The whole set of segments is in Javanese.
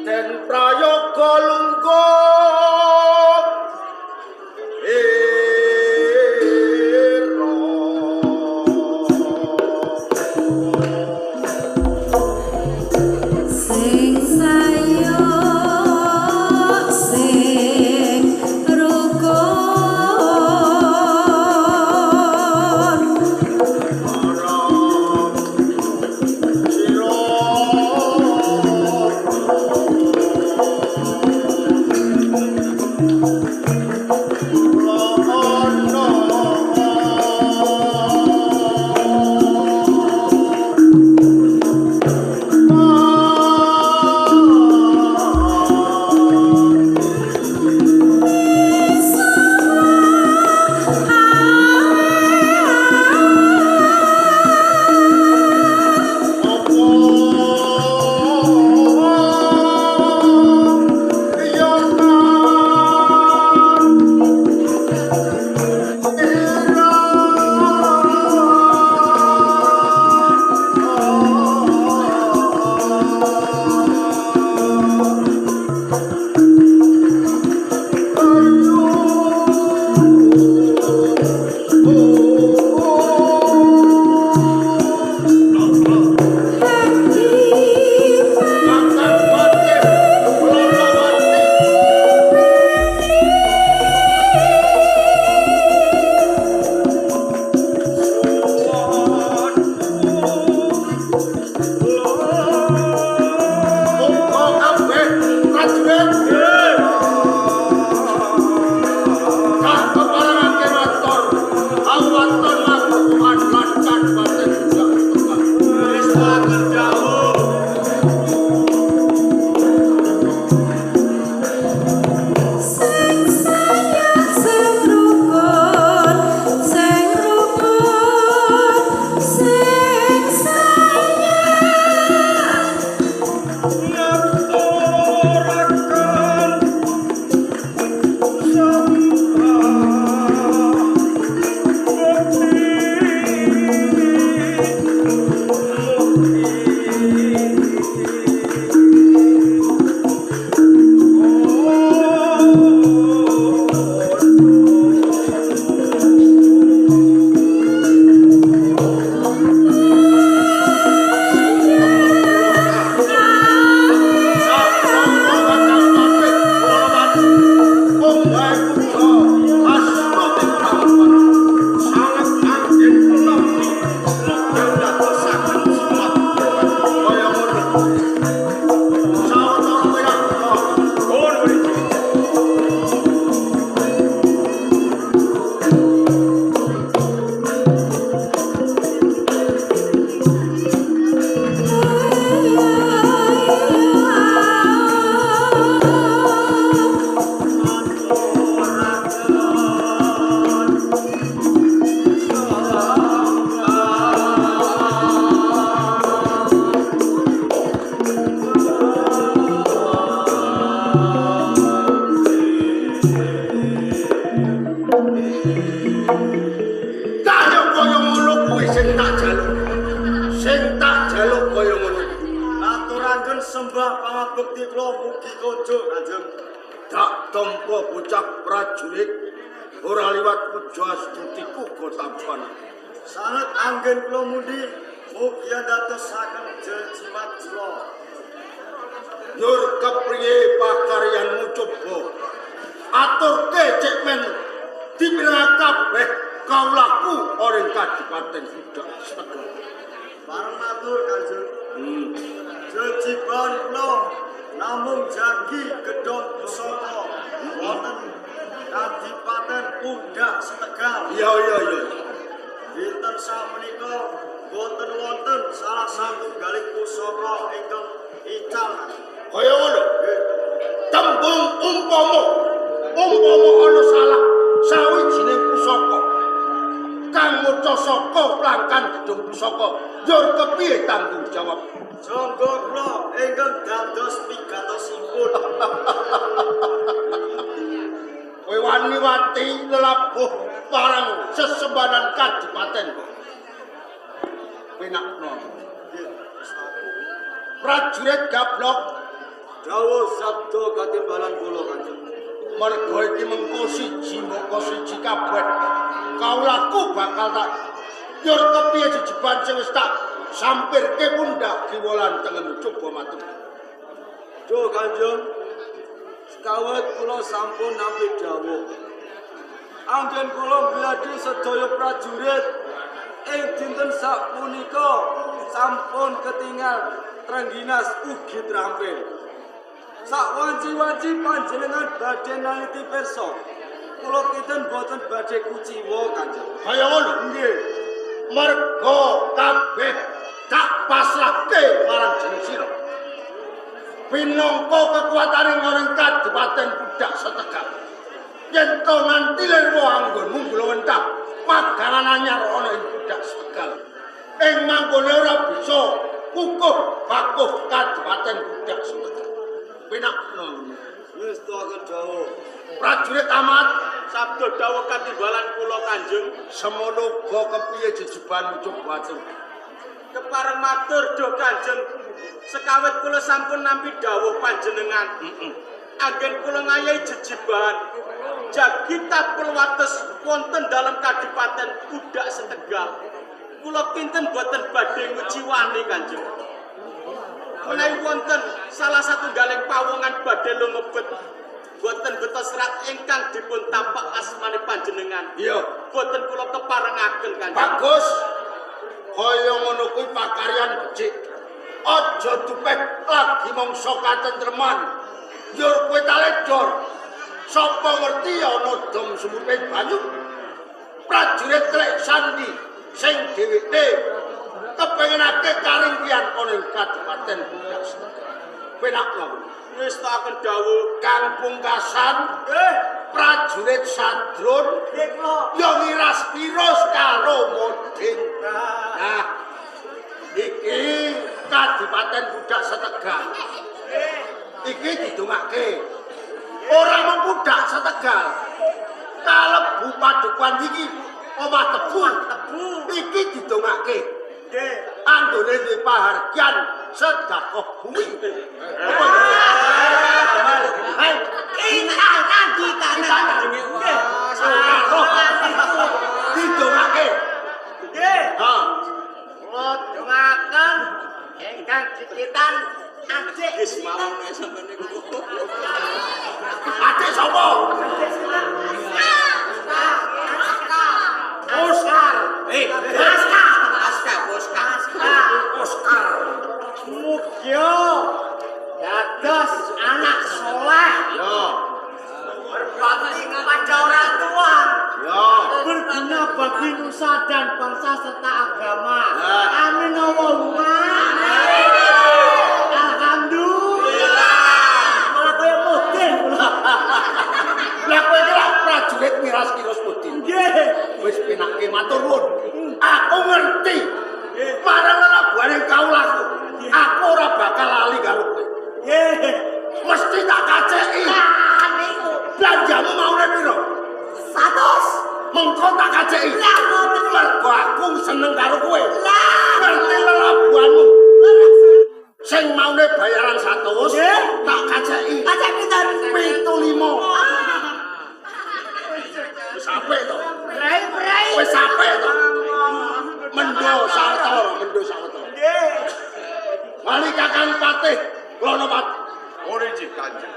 Den prayoga lungguh ira. Sing sayuk sing rukun, Para sira kula ana. Muga kabeh prajurit kang keparengake matur awaton lakukan lan kadipaten budak setengah. Wis dawuh. Sing sayuk sing rukun, sing rukun, sing sayuk. Ngaturaken sembah bekti Kaya kaya ngono kuwi sing tak jaluk. Sing tak jaluk kaya ngono. Aturaken sembah pangabekti kula mugi konjuk Kanjeng. Dak tampa bocah prajurit ora liwat puja astutiku go tampan. Sanget anggen kula mundi mugi andadosaken jejimat kula. Yur kepriye pakaryanmu coba? Aturke cek men dipirang kabeh kawulaku ora kadipaten budak setengah. Bareng matur Kanjeng. Jejiban kula namung jagi gedhong pusaka wonten Kadipaten Pudak Setegal. Iya iya iya. Dinten sakmenika boten wonten salah satunggaling pusaka ingkang ical. Kaya ngono. Tembung umpama umpama ana salah sawijining pusaka kang maca saka plangkan gedung pusaka, njur kepiye tanggung jawab? Jangga kula ingkang dados pigatosipun. Kowe wani-wati lelabuh marang sesembahan kadipaten. Penakno. Prajurit gablok Dawuh sabda katimbalan kula Kanjeng. Mergo iki mengko siji mboko siji kabeh. Kaulaku bakal tak yur kepiye jejeban sing wis tak sampirke pundak kiwa lan tengen coba matur. Duh Kanjeng, sekawet kula sampun nampi dawuh. Anggen kula gladi sedaya prajurit ing dinten sapunika sampun ketingal trengginas ugi trampil. Sakwanci-wanci panjenengan badhe naliti pirsa. Kula kinten boten badhe kuciwa Kanjeng. Kaya ngono? Nggih. Mergo kabeh tak pasrahke marang jeneng sira. Pinangka kekuatane ing kadipaten Pudak Setegal. Yen to nganti lirwa anggonmu nglewentah pagangan anyar ana ing Pudak Setegal. Ing manggone ora bisa kukuh bakuh kadipaten Pudak Setegal. Penakno. Wis tuaken dawuh. Prajurit amat sabda dawuh katimbalan kula Kanjeng. Semono uga kepiye jejebanmu coba atur. Kepareng matur do Kanjeng. Sekawit kula sampun nampi dawuh panjenengan. Anggen kula ngayahi jejeban jagi tapel wates wonten dalem kadipaten Pudak Setegal. Kula kinten boten badhe nguciwani Kanjeng. Menawi wonten salah satunggaling pawongan badhe lumebet boten beto serat ingkang dipun tampak asmane panjenengan. Iya, boten kula keparengaken Kanjeng. Bagus. Kaya ngono kuwi pakaryan becik. Aja dupeh lagi mangsa katentreman. Njur kowe taledor. Sapa ngerti ana dom sumupe banyu? Prajurit Trek Sandi sing dheweke kepengenake karingkian ana ing kadipaten Pudak Setegal. Penakno. Wis taken dawuh kang pungkasan prajurit Sadrun nggih kula ya ngiras-pirus karo Modin. Nah, iki kadipaten Pudak Setegal. Iki didongake. Ora mung Pudak Setegal. Kalebu padukuan iki omah tebu. Iki didongake. Nggih. Anggone duwe pahargyan sedekah bumi. Apa hai, kita nggih. Didongake. Nggih. Ha. Kula dongaken ingkang dikitan adik wis mawon sampeyan niku. Adik sapa? Oscar. Oscar. Oscar. Oscar. Mugya dados anak soleh. Ya. Berbakti kepada orang tua. Ya. Berguna bagi nusa dan bangsa serta agama. Amin Allahumma. Amin. Alhamdulillah. Malah kaya mudin kula. Lah kowe iki lak prajurit miras kirus mudin. Nggih. Wis penake matur nuwun. Aku ngerti. Marang lelabuhane kaulaku. Aku ora bakal lali karo kowe. Nggih. Mesti tak kaceki. Lah niku. Belanjamu maune piro? 100. Mengko tak kaceki. Lah ngoten. Mergo aku seneng karo kowe. Lah ngerti lelabuhanmu. Sing maune bayaran 100 tak kaceki. Kacek pinten? 75. Wis apik to. Prei-prei. Wis apik to. Mendo sawetara, mendo sawetara. Nggih. Wali Kakang Patih Klonopati. Ora nggih Kanjeng.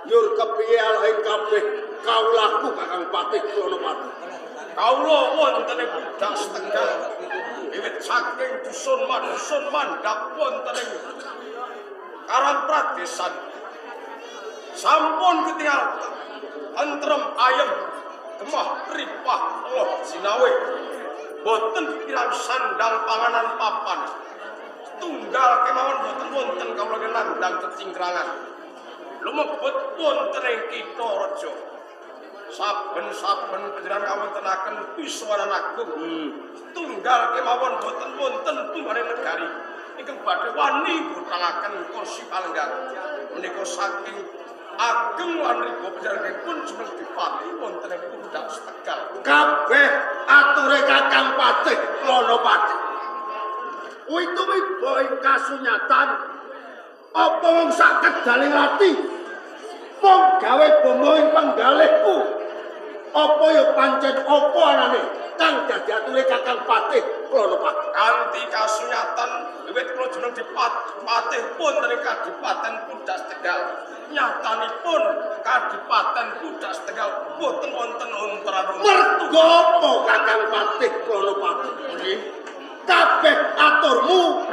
Nyur kepiye alahe kabeh kaulaku Kakang Patih Klonopati. Kawula wonten ing Pudak Setegal. Wiwit saking dusun madusun mandhap wonten ing Karang Pradesan. Sampun ketingal tentrem ayem gemah ripah loh jinawe. Boten pikiran sandang panganan papan. Tunggal kemawon boten wonten kawula nandhang cecingkrangan. Lumebet wonten ing kitha raja. Saben-saben panjenengan kawontenaken pisuwanan agung. Tunggal kemawon boten wonten tumbare negari ingkang badhe wani nggutangaken kursi palenggan. Menika saking ageng lan riba panjenenganipun jumeneng dipati wonten ing Pudak Setegal. Kabeh ature Kakang Patih Klonopati. Kuwi tumiba ing kasunyatan Apa wong sak kedale ati wong gawe bomo ing penggalihku? Apa ya pancen apa anane kang dadi ature Kakang Patih Klonopati? Kanthi kasunyatan wiwit kula jeneng dipatih pun ing Kadipaten Pudak Tegal. Nyatanipun Kadipaten Pudak Tegal boten wonten ontaran. Mergo apa Kakang Patih Klonopati? Kabeh aturmu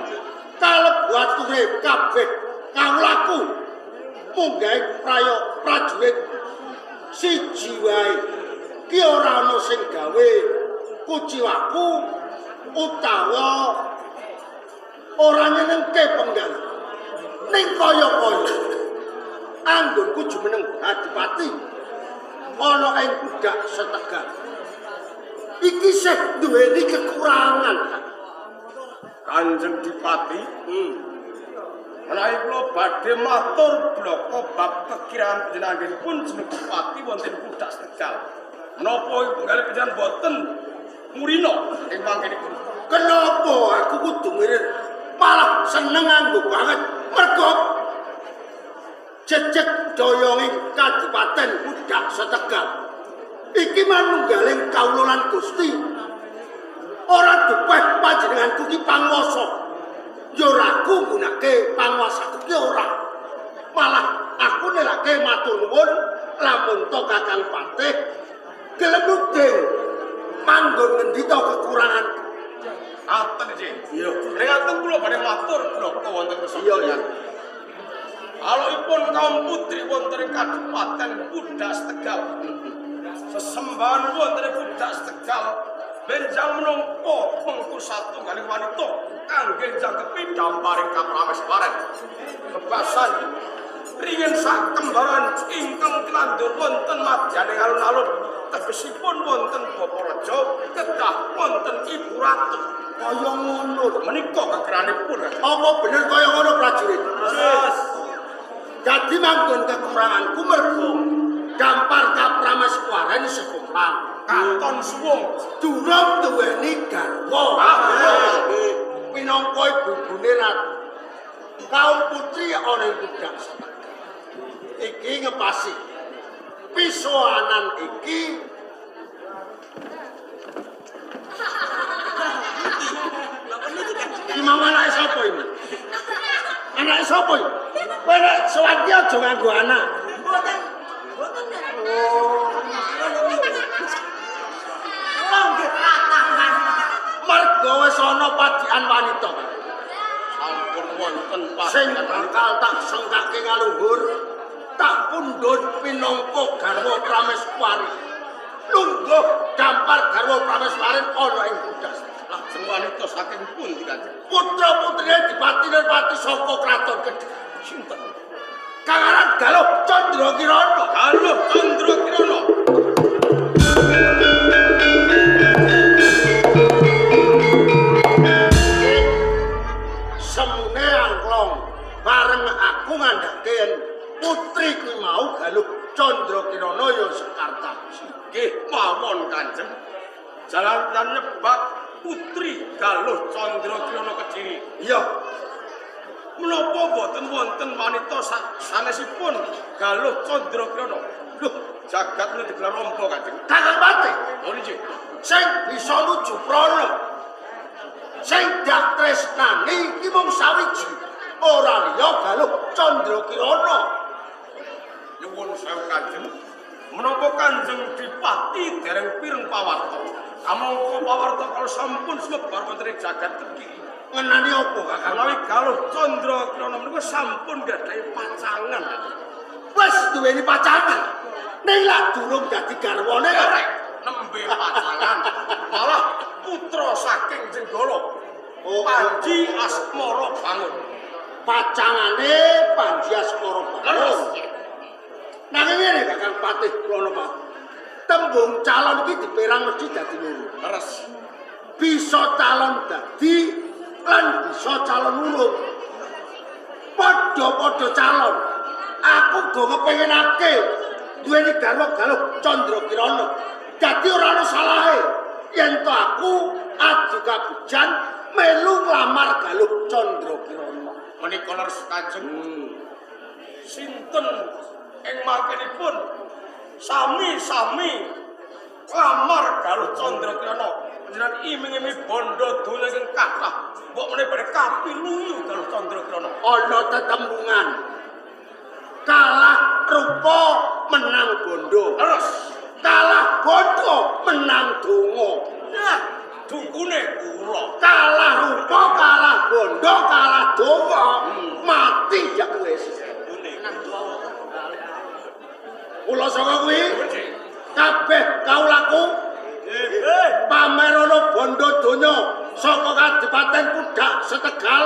kalebu ature kabeh kawulaku munggahe prayo prajurit siji wae ki ora ana sing gawe kuciwaku utawa ora nyenengke penggalih. Ning kaya-kaya anggonku jumeneng adipati ana ing Pudak Setegal iki sih duweni kekurangan. Kanjeng Dipati, menawi kula badhe matur blaka bab kekirangan panjenenganipun jeneng Dipati wonten Pudak Tegal. Menapa penggalih panjenengan boten murina ing mangkenipun? Kenapa aku kudu ngirir? Malah seneng nganggo banget mergo jejeg doyonging Kadipaten Pudak Setegal iki manunggaling kawula lan Gusti. Ora dupeh panjenenganku ki panguwasa. Ya ora aku nggunake panguwasaku ki ora. Malah aku nelake matur nuwun lamun to Kakang Patih gelem nuding manggon ngendi to kekurangan. Aten nggih. Iya. Ring kula badhe matur blaka wonten kersa. Iya ya. Alokipun kaum putri wonten ing Kadipaten Pudak Tegal. Sesembahan wonten ing Pudak Tegal benjang menungpo mengku satunggaling wanita kangge njangkepi damparing kaprameswaren. Kebasan ringin sakembaran ingkang tinandur wonten madyaning alun-alun tegesipun wonten Bapa Raja kedah wonten Ibu Ratu. Kaya ngono menika kekeranipun. Apa bener kaya ngono prajurit? Yes. Dadi manggon kekuranganku mergo dampar kaprameswaren sekolah katon suwung durung duweni garwa. Minangka ibune ratu kaum putri ana ing Pudak Setegal iki ngepasi pisoanan iki. Iki mau anake sapa iki? Anake sapa iki? Kowe nek sowan ki aja nganggo anak. Mboten. Mboten. Oh. Kula nggih tatakan. Mergo wis ana padikan wanita. Sampun wonten sing bakal tak sengkake ngaluhur, tak pundhut pinangka garwa prameswari. Lungguh dampar garwa prameswari ana ing Pudak. Lajeng wanita saking pundi Kanjeng? Putra-putrine dipati nirpati saka kraton Kediri. Sinten? Kang aran Galuh Candra Kirana. Galuh Candra Kirana. Semune angklong bareng aku ngandhake putri kuwi mau Galuh Candra Kirana ya Sekarta. Nggih mawon Kanjeng. Jalan nyebak putri Galuh Candra Kirana Kediri. Iya. Menapa boten wonten wanita sanesipun Galuh Candra Kirana? Loh, jagat menika digelar rombo Kanjeng. Kakang Patih. Oh nggih. Sing bisa nuju prana. Sing dak tresnani iki mung sawiji. Ora liya Galuh Candra Kirana. Nyuwun sewu Kanjeng. Menapa Kanjeng Dipati dereng pireng pawarta? Kamangka pawarta kala sampun sumebar wonten ing jagat Kediri. Ngenani apa Kakang? Menawi Galuh Candra Kirana menika sampun gadhahi pacangan. Wis duweni pacangan. Ning lak durung dadi garwane rek nembe pacangan. Malah putra saking Jenggala. Oh, Panji Asmara Bangun. Pacangane Panji Asmara Bangun. Nanging ngene Kakang Patih Klonopati. Tembung calon iki diperang mesti dadi loro. Leres. Bisa calon dadi lan bisa calon urung. Padha-padha calon. Aku go kepengenake duweni garwa Galuh Candra Kirana. Dadi ora ana salahe yen to aku adu kabejan melu nglamar Galuh Candra Kirana. Menika leres Kanjeng. Sinten ing mangkenipun sami-sami lamar Galuh Candra Kirana panjenengan iming-iming bondo donya ingkang kathah mbok meneh badhe kapiluyu Galuh Candra Kirana. Ana tetembungan. Kalah rupa menang bondo. Leres. Kalah bondo menang donga. Nah, dukune kula. Kalah rupa, kalah bondo, kalah donga, mati ya wis. Kula saka kuwi kabeh kawulaku pamerana bondo donya saka Kadipaten Pudak Setegal.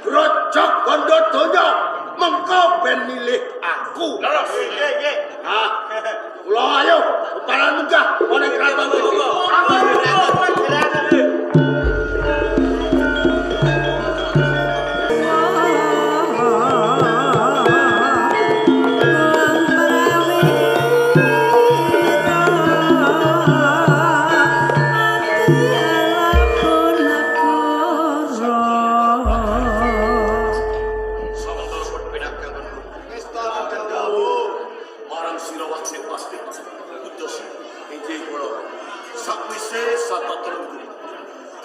Grojok bondo donya mengko ben milih aku. Leres. Nggih, nggih. Ah, kula ayo uparan munggah ana ing kraton iki. Sawetara pun penak kanggo Ngestakaken dawuh. marang sira waksih pasti utus inggih kula sakwise satata lungguh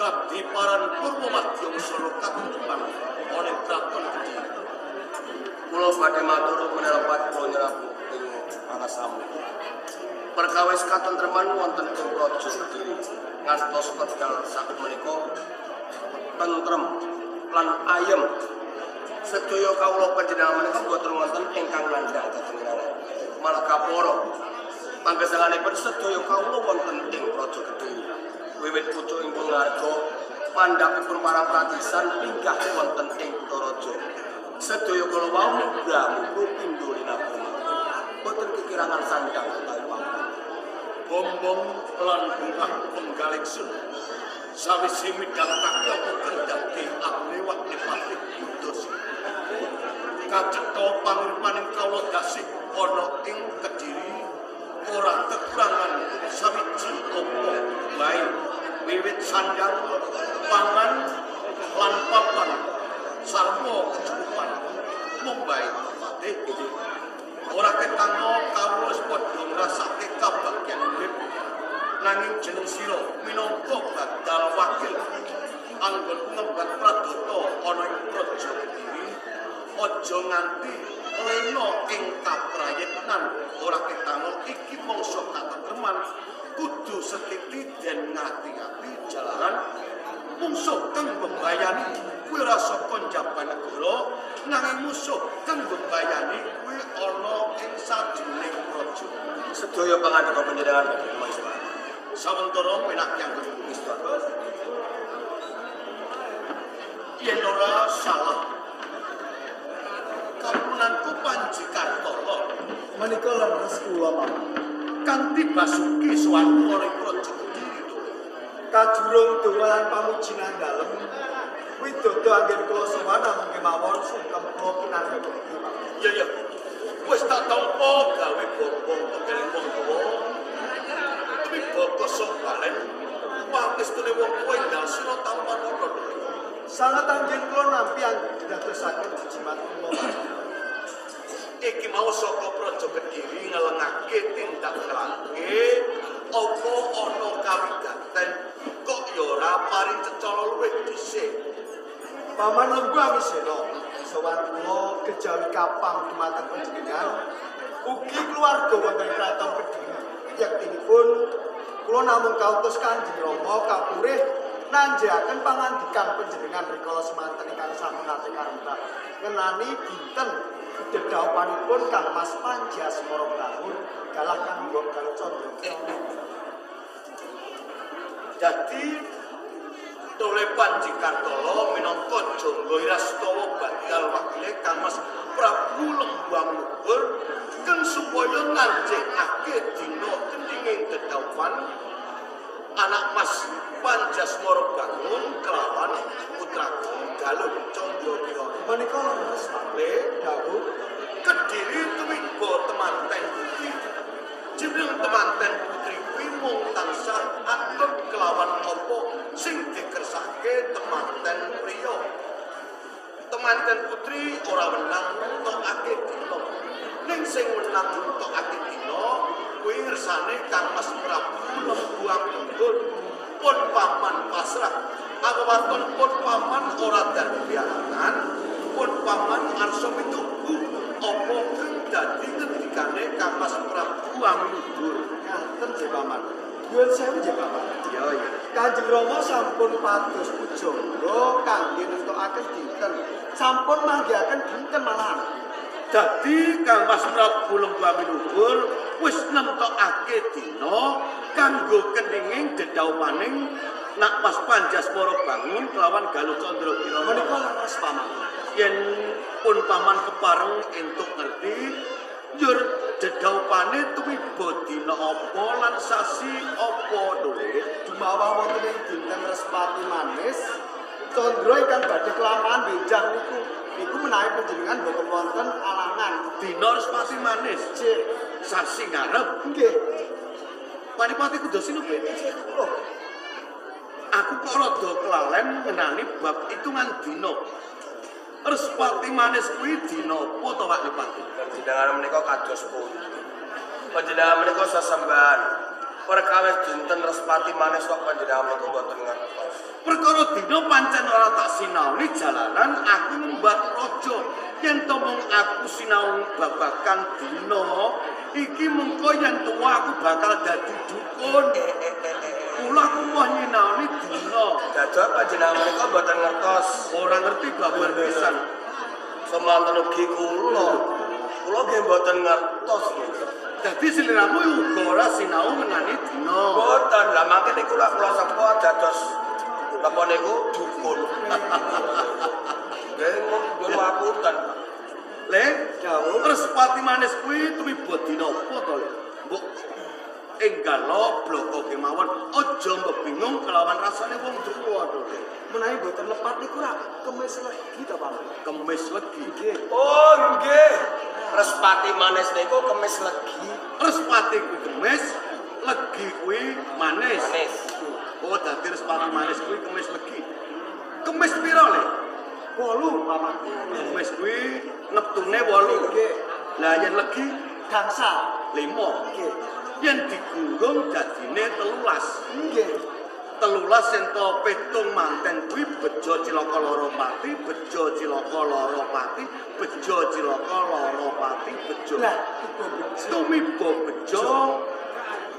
kadiparan Purwa Madya Solo katenteman ana ing kraton Kediri. Kula badhe matur menelepat kula nyerabuk ing pangasamu. Perkawis katentreman wonten ing Praja Kediri ngantos wekdal sapunika tentrem lan ayem. Sedaya kawula panjenengan menika boten wonten ingkang nandhang katenangan. Malah kapara panggesanganipun sedaya kawula wonten ing Praja Kediri. Wiwit pucuk ing pengarga pandhapipun para pratisan pinggah wonten ing kutha raja. Sedaya kala wau mubra-mubru pindho linabung. Boten kekirangan sandang utawi papan. Bombong lan bungah penggaleksun sawise midhangetake apa kang dadi aglewah nepatih Buddha. Kacetha panguripaning kawula dasih ana ing Kediri ora kekurangan sawiji apa wae wiwit sandang pangan lan papan sarwa kecukupan mung bae patih ora ketanga kawula wis padha ngrasake kabagyan urip nanging jeneng sira minangka badal wakil anggon ngembat pradata ana ing Praja Kediri aja nganti lena ing kaprayitnan ora ketanga iki mangsa katentreman kudu setiti den ngati-ati jalaran mungsuh kang bebayani kuwi ora saka njaban negara nanging musuh kang bebayani kuwi ana ing sajroning praja. Sedaya pangandika panjenengan kula istana. Sawentara penak yang Istana. Yen ora salah kapunanku Panji Kartolo Menika leres kula, Paman. kanthi basuki sowan kula ing Praja Kediri. Kajurung donga lan pamujinan dalem widodo anggen kula sowan namung kemawon sungkem kula kinarya bekti, Paman. Iya iya. Wis tak tampa gawe bombong tenggeling wong tuwa. Tumiba kosong balen pangestune wong tuwa enggal sira tampan ana. Sanget anggen kula nampi dadosaken jejimat kula, Paman. Iki mau saka Praja Kediri ngelengake tindak ngelangke apa ana kawigaten kok ya ora paring cecala luwih dhisik. Paman Lembu Amisena, sowan kula kejawi kapang dumateng panjenengan ugi keluarga wonten kraton Kediri. Yektinipun kula namung kautus Kanjeng Rama kapurih nanjeaken pangandikan panjenengan rikala semanten ingkang sampun nate karembak ngenani dinten dedhaupanipun Kang Mas Panji Asmara Bangun galah Kang Mbok Galuh Candra Kirana. Dadi Tole Panji Kartolo minangka Jangga Irastawa badal wakile Kang Mas Prabu Lembu Amluhur kang supaya nganjekake dina kendinging dedhaupan anak Mas Panjasmara Bangun kelawan putraku Galuh Candra Kirana. Menika leres Pak. Le Dawuh Kediri tumiba temanten putri. Jeneng temanten putri kuwi mung tansah atur kelawan apa sing dikersake temanten priya. Temanten putri ora wenang nentokake dina. Ning sing wenang nentokake dina kuwi ngersane Kang Mas Prabu Lembu Amiluhur. Pun paman pasrah. Awaton pun paman ora dadi alangan, pun paman arsa mituhu apa kang dadi ngendikane Kang Mas Prabu Amiluhur. Ngaten nggih paman. Nyuwun sewu nggih paman. Iya iya. Kanjeng Rama sampun pados pujangga kangge nentokaken dinten. Sampun manggihaken dinten malahan. Dadi Kang Mas Prabu Lembu Amiluhur wis nemtokake dina kanggo kendinging dedhaupaning Nak Mas Panjasmara Bangun kelawan Galuh Candra Kirana. Menika leres paman. Yen pun paman kepareng entuk ngerti njur dedhaupane tumiba dina apa lan sasi apa dole. Dumawah wonten ing dinten Respati Manis, candra ingkang badhe kelampahan benjang niku niku menawi panjenengan boten wonten alangan. Dina Respati Manis Cek, sasi ngarep. nggih. Panipati kudu sinupit. Loh, Aku kok rada kelalen ngenani bab hitungan dina. Respati Manis kuwi dina apa to Pak Nipati? Panjenengan menika kados pundi? Panjenengan menika sesembahan. Perkawis dinten Respati Manis kok panjenengan menika mboten ngertos. Perkara dina pancen ora tak sinaoni jalaran aku ngembat raja. Yen to mung aku sinau babagan dina, iki mengko yen tuwa aku bakal dadi dukun. Kula aku moh nyinaoni dina. Dados panjenengan menika mboten ngertos. Ora ngerti babar pisan. Semanten ugi kula. Kula nggih mboten ngertos niki. Dadi sliramu uga ora sinau ngenani dina. Mboten, lah mangke niku lak kula sepo dados napa niku dukun. Nggih, nyuwun ngapunten. Le, Dawuh. Respati Manis kuwi tumiba dina apa to, Le? Mbok enggalo bloko kemawon, aja mbok bingung kelawan rasane wong tuwa to, Le. Menawi boten lepat niku rak kemis legi to paman. Kemis legi. Nggih. Oh nggih. Respati Manis niku kemis legi. Respati kuwi kemis, legi kuwi manis. Manis. Oh, dadi Respati Manis kuwi kemis legi. Kemis pira, Le? 8 paman. Kemis kuwi neptune 8. Nggih. Lah yen legi Gangsal. 5. Nggih. Yen digunggung dadine 13. Nggih. 13 yen to petung manten kuwi bejo cilaka loro pati, bejo cilaka loro pati, bejo cilaka loro pati, bejo. Lah, tiba bejo. Tumiba bejo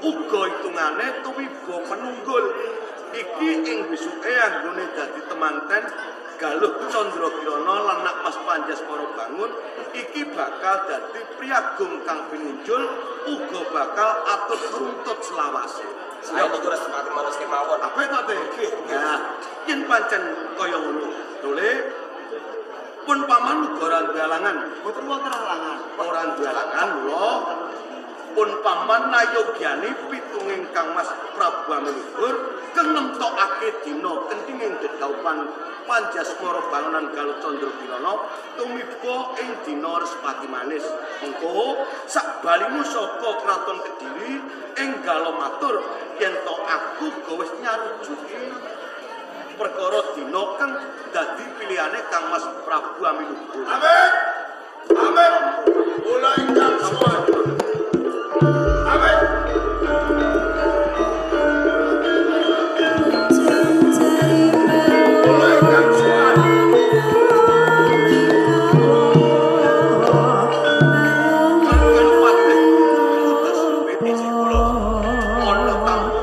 uga hitungane tumiba penunggul. Iki ing bisuke anggone dadi temanten Galuh Candra Kirana lan Nak Mas Panjasmara Bangun iki bakal dadi priyagung kang pinunjul uga bakal atut runtut selawase. Saya niku Respati Manis kemawon. Apa to, Teh? Nah, yen pancen kaya ngono, Dole pun paman uga ora duwe alangan. Boten wonten alangan. Ora duwe alangan mula pun paman nayogyani pitunging Kang Mas Prabu Amiluhur kang nemtokake dina kenthinging dedhaupan Panjasmara Bangunan Galuh Candra Kirana tumiba ing dina Respati Manis. Mengko sak balimu saka Kraton Kediri enggalo matur yen to aku uga wis nyarujuki perkara dina kang dadi pilihane Kang Mas Prabu Amiluhur. Amin. Amin. Kula ingkang sowan. Amin. Kula ingkang sowan. Kanupatih utus isih kula. Ana tamu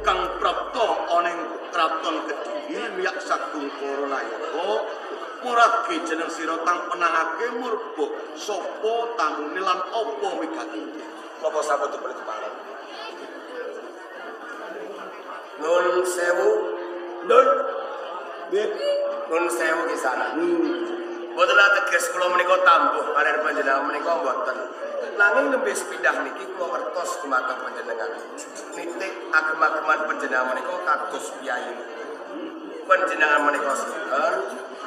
kang prapta ana ing kraton Kediri miyak sagung para nayaka murage jeneng sira tang penangake murba sapa tamune lan apa wigatine. Napa sampun dipun kepareng? Nun sewu. Nun. Nggih. Nun sewu kisana. Mboten ateges kula menika tambuh kaliyan panjenengan menika mboten. Nanging nembe sepindah niki kula ngertos dumateng panjenengan. Nitik agem-ageman panjenengan menika kados piyayi. Panjenengan menika sinten?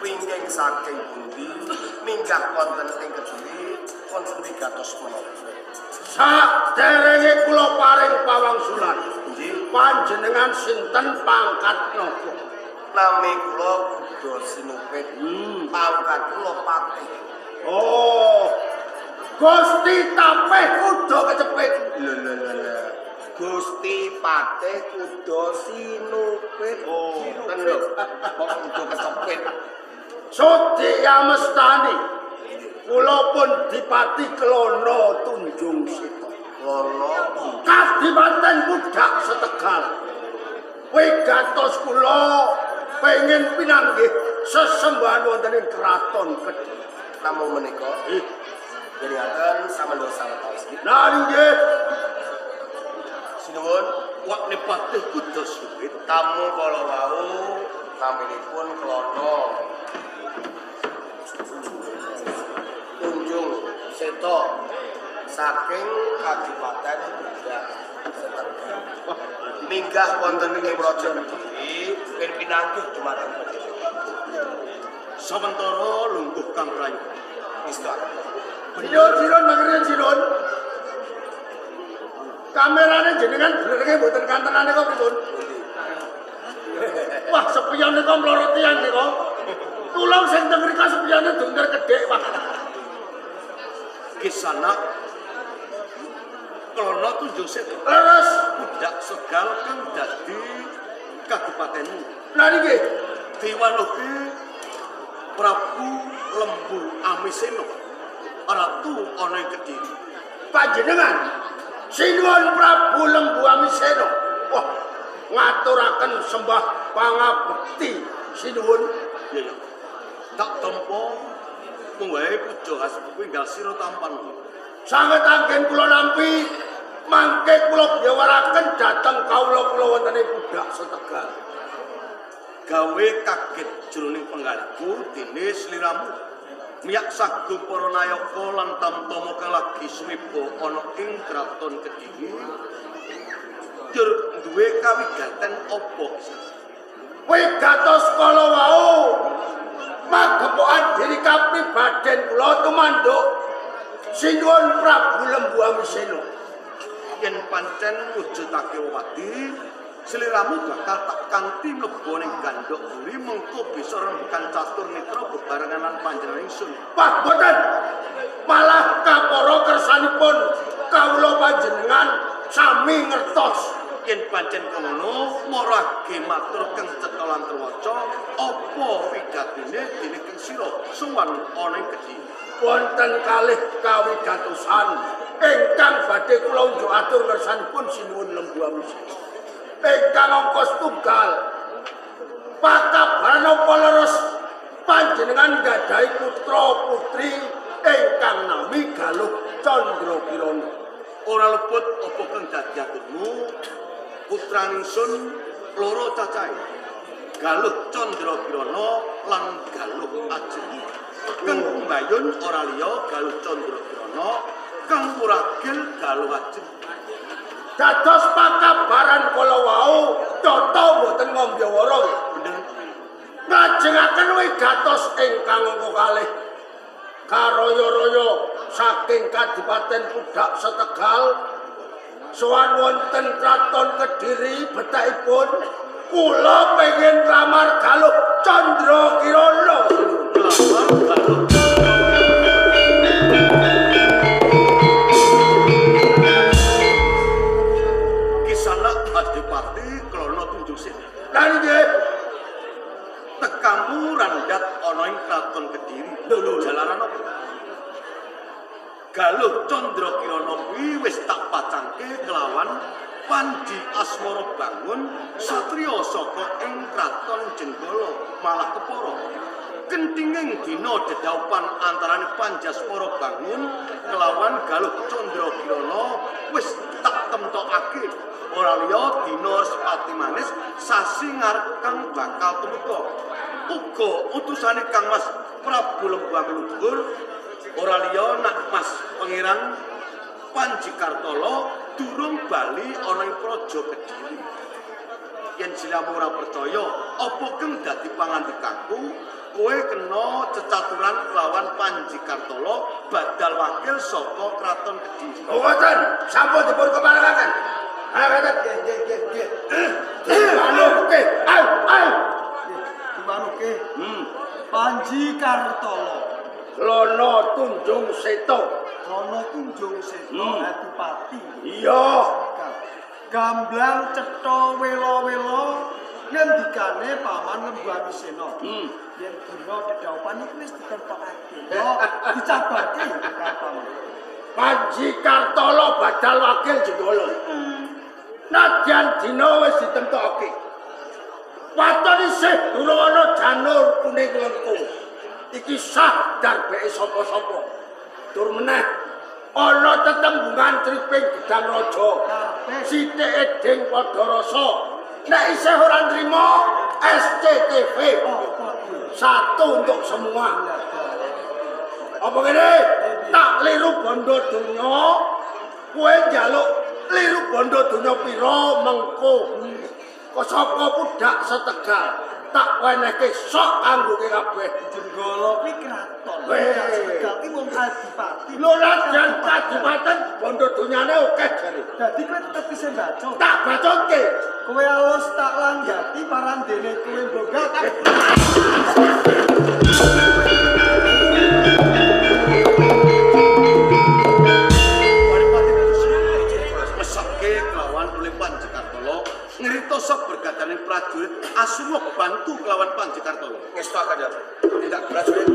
Wingking saking pundi? Minggah wonten ing Kediri wonten wigatos menapa? Saderenge kula paring pawangsulan. Nggih. Panjenengan sinten pangkat napa? Nami kula Kuda Sinupit. Pangkat kula Patih. Oh. Gusti Tapeh Kuda Kecepit. Lho lho lho lho. Gusti Patih Kuda Sinupit. Oh, Ngoten lho. Kok kuda kecepit. Sudi Amestani. Kula pun Dipati Klono Tunjung Sita. Klono Kadipaten Budak Setegal. Wigatos kula pengin pinanggih sesembahan wonten ing kraton Kediri. Namung menika nggih samendo sawetawis. Nah nggih. Sinuwun Wakne Patih Kuda Sinupit. Tamu kala wau naminipun Klono Tunjung Seta saking Kadipaten Budak Setegal. Minggah wonten ing Praja Kediri pin pinanggih dumateng panjenengan. Sawentara lungguh kang prayoga. Ngestuaken. Sinuwun sinuwun mangkene sinuwun. Kamerane jenengan benerke mboten kantenane kok pripun? Wah, sepiyone kok mlorot tiyang nika. Tulung sing teng mriko sepiyone dungker kedhek, Pak. Kisana Klono Tunjung Seta. Leres. Budak Segal kang dadi kadipatenmu. Lah niki Diwaluhi Prabu Lembu Amisena, ratu ana ing Kediri. Panjenengan sinuwun Prabu Lembu Amisena. Wah, ngaturaken sembah pangabekti sinuwun. Iya ya. Tak tampa mung wae puja hasbuku enggal sira tampan. Sanget anggen kula nampi mangke kula byawaraken dhateng kawula kula wonten ing Budak Setegal. Gawe kaget jroning penggalku dene sliramu miyak sagung para nayaka lan tamtama kang lagi sumiba ana ing kraton Kediri. Jur duwe kawigaten apa? Wigatos kala wau magepokan diri kapribaden kula tumanduk sinuwun Prabu Lembu Amisena. Yen pancen mujudake wewadi, sliramu bakal tak kanthi mlebu ning gandhok buri mengko bisa rembukan catur mitra bebarengan lan panjenengan ingsun. Wah, boten. Malah kapara kersanipun kawula panjenengan sami ngertos. Yen pancen ngono, marage matur kang cetha lan trewaca apa wigatine dene kang sira sowan ana ing Kediri. Wonten kalih kawigatosan ingkang badhe kula unjuk atur ngersanipun sinuwun Lembu Amisena. Ingkang angka setunggal, pakabaran apa leres panjenengan nggadahi putra putri ingkang nami Galuh Candra Kirana. Ora luput apa kang dadi aturmu, putrane ingsun loro cacahe. Galuh Candra Kirana lan Galuh Ajeng. Kang pembayun ora liya Galuh Candra Kirana, kang muragil Galuh Ajeng. Dados pakabaran kala wau tata mboten ngombyawara nggih. Bener. Nglajengaken wigatos ingkang angka kalih karaya-raya saking Kadipaten Budak Setegal sowan wonten kraton Kediri bethakipun kula pengin nglamar Galuh Candra Kirana. Nglamar Galuh. Kisana Adipati Klono Tunjung Seta. Lah nggih, Tekamu randhat ana ing kraton Kediri. Lho lho jalaran apa? Galuh Candra Kirana kuwi wis tak pacangke kelawan Panji Asmara Bangun satriya saka ing kraton Jenggala malah kepara. Kenthinging dina dedaupan antarane Panji Asmara Bangun kelawan Galuh Candra Kirana wis tak temtokake. Ora liya dina Respati Manis sasi ngarep kang bakal tumeka. Uga utusane Kang Mas Prabu Lembu Amiluhur ora liya nak Mas Pangeran Panji Kartolo durung bali ana ing Praja Kediri. Yen sliramu ora percaya, apa kang dadi pangandikaku, kowe kena cecaturan kelawan Panji Kartolo badal wakil saka Kraton Kediri. Oh, mboten, sampun dipun keparakaken. Ayo, nggih, nggih, nggih, nggih. Ayo, oke, ayo, ayo. Oke. Panji Kartolo. Lono Tunjung Seto. Rono Tunjung Seto Adipati. Iya. Gamblang cetha wela-wela ngendikane Paman Lembu Amisena. Yen dina dedhaupan iku wis ditentokake. Yo dicabarke ya karo Paman. Panji Kartolo badal wakil Jenggala. Nadyan dina wis ditemtokake. Waton isih durung ana janur kuning lengkung. Iki sah darbeke sapa-sapa. Tur meneh ana tetembungan triping gedang raja. Sithik eding padha rasa. Nek isih ora nrimo SCTV. Satu untuk semua. Apa ngene? Tak liru bondo donya, kowe njaluk liru bondo donya pira mengko. Kok sapa pudak setegal, tak wenehke sok kanggo kabeh. Jenggala kuwi kraton. Weh. Setegal ki wong adipati. Lho rajan kadipaten bondo donyane akeh jare. Dadi kowe tetep bisa mbaca. Tak bacotke. Kowe alus tak langgati parandene kowe mbonggal tak. Adipati mesake kelawan oleh Panji Kartolo ngritosa bergadane prajurit asuwa bantu kelawan Panji Kartolo. Ngestu akan ya. Tindak prajurit.